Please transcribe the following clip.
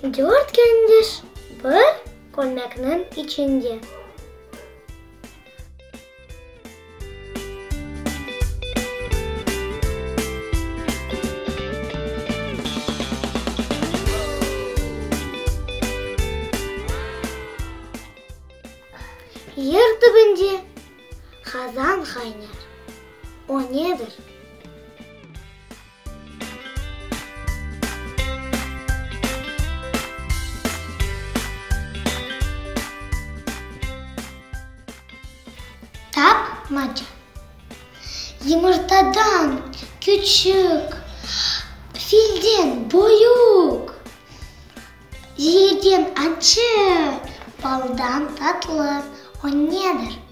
Dört kendiş bir kölmekniñ içinde. Yer tübünde qazan qaynar, o nedir? Tapmaca. Yımırtadan küçük, filden büyük, zeerden accı, baldan tatlı, o nedir?